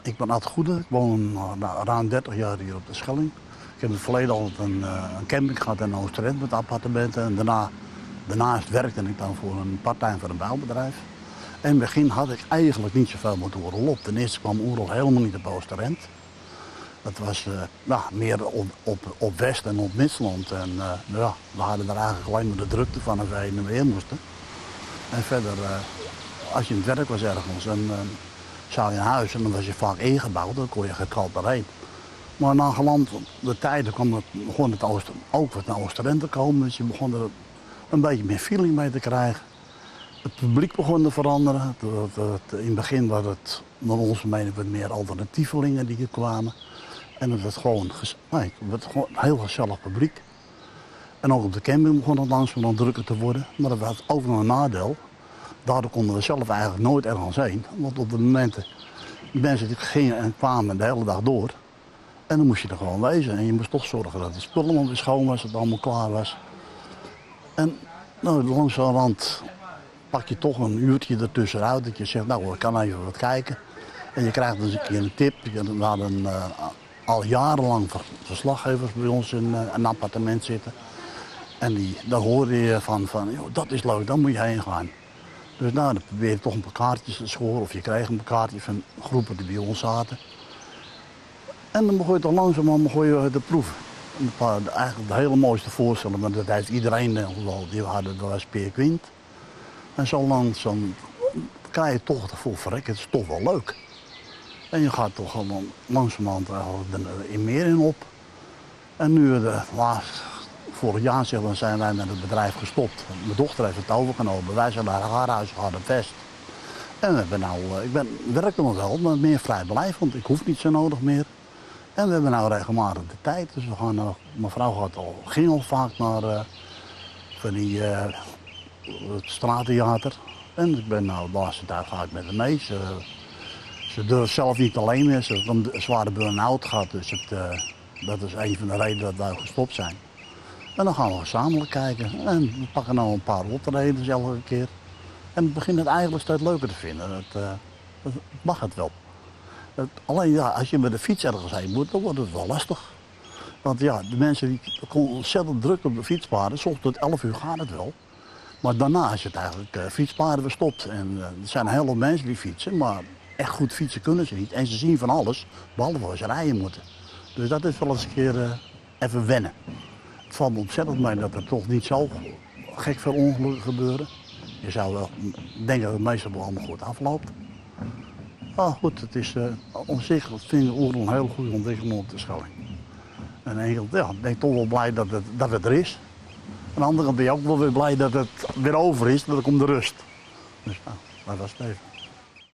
Ik ben Ad Goede, ik woon nou, ruim 30 jaar hier op de Schelling. Ik heb in het verleden altijd een camping gehad in Oosterend met appartementen. En daarnaast werkte ik dan voor een parttime voor een bouwbedrijf. En in het begin had ik eigenlijk niet zoveel met Oerol op. Ten eerste kwam Oerol helemaal niet op Oosterend. Dat was nou, meer op West en op Midsland. En ja, we hadden daar eigenlijk alleen maar de drukte van als wij heen en weer moesten. En verder, als je in het werk was ergens, dan zou je naar huis en dan was je vaak ingebouwd, dan kon je geen erheen. Maar na geland de tijden kwam het, begon het oosten, ook wat naar Oosterend te komen, dus je begon er een beetje meer feeling mee te krijgen. Het publiek begon te veranderen. In het begin was het, naar onze mening, wat meer alternatievelingen die hier kwamen. En het werd gewoon, nee, het werd gewoon een heel gezellig publiek. En ook op de camping begon het langzamerhand drukker te worden. Maar dat had ook nog een nadeel. Daardoor konden we zelf eigenlijk nooit ergens heen. Want op de momenten, die mensen die gingen en kwamen de hele dag door. En dan moest je er gewoon wezen. En je moest toch zorgen dat de spullen weer schoon was, dat het allemaal klaar was. En nou, langzamerhand pak je toch een uurtje ertussenuit. Dat je zegt, nou, ik kan even wat kijken. En je krijgt dus een keer een tip. We hadden al jarenlang verslaggevers bij ons in een appartement zitten. En daar hoorde je van joh, dat is leuk, daar moet je heen gaan. Dus dan probeer je toch een paar kaartjes te scoren. Of je kreeg een paar kaartjes van groepen die bij ons zaten. En dan begon je toch langzamerhand begon je te proeven. Een paar, eigenlijk de hele mooiste voorstellen, maar dat heeft iedereen wel. Die hadden, dat was Peer Gynt. En zo langzaam krijg je toch het gevoel, verrek, het is toch wel leuk. En je gaat toch gewoon langzamerhand eigenlijk er meer in op. En nu, de laatste, vorig jaar zeg, dan zijn wij met het bedrijf gestopt. Mijn dochter heeft het overgenomen. Wij zijn naar haar huis gegaan, op West. En we hebben nou, ik ben, werk nog wel, maar meer vrijblijvend, want ik hoef niet zo nodig meer. En we hebben nou regelmatig de tijd. Dus we gaan, mijn vrouw gaat al, ging al vaak naar van die, het straattheater. En ik ben nou, de laatste tijd ga ik met haar mee. Ze durft zelf niet alleen meer. Ze heeft een zware burn-out gehad. Dus dat is een van de redenen dat wij gestopt zijn. En dan gaan we gezamenlijk kijken. En we pakken nou een paar optredens elke keer. En het begint het eigenlijk steeds leuker te vinden. Dat mag het wel. Alleen ja, als je met de fiets ergens heen moet, dan wordt het wel lastig. Want ja, de mensen die komen ontzettend druk op de fietspaden. Soms tot 11 uur gaat het wel. Maar daarna is het eigenlijk fietspaden verstopt. En er zijn heel veel mensen die fietsen, maar echt goed fietsen kunnen ze niet. En ze zien van alles, behalve als ze rijden moeten. Dus dat is wel eens een keer even wennen. Het valt me ontzettend mee dat er toch niet zo gek veel ongelukken gebeuren. Je zou wel denken dat het meestal wel allemaal goed afloopt. Maar goed, het is op zich vind ik Oerol een hele goede ontwikkeling op de Schelling. En eigenlijk, ja, ben ik toch wel blij dat het er is. Aan de andere kant ben je ook wel weer blij dat het weer over is, dat er komt de rust. Dus dat was het even.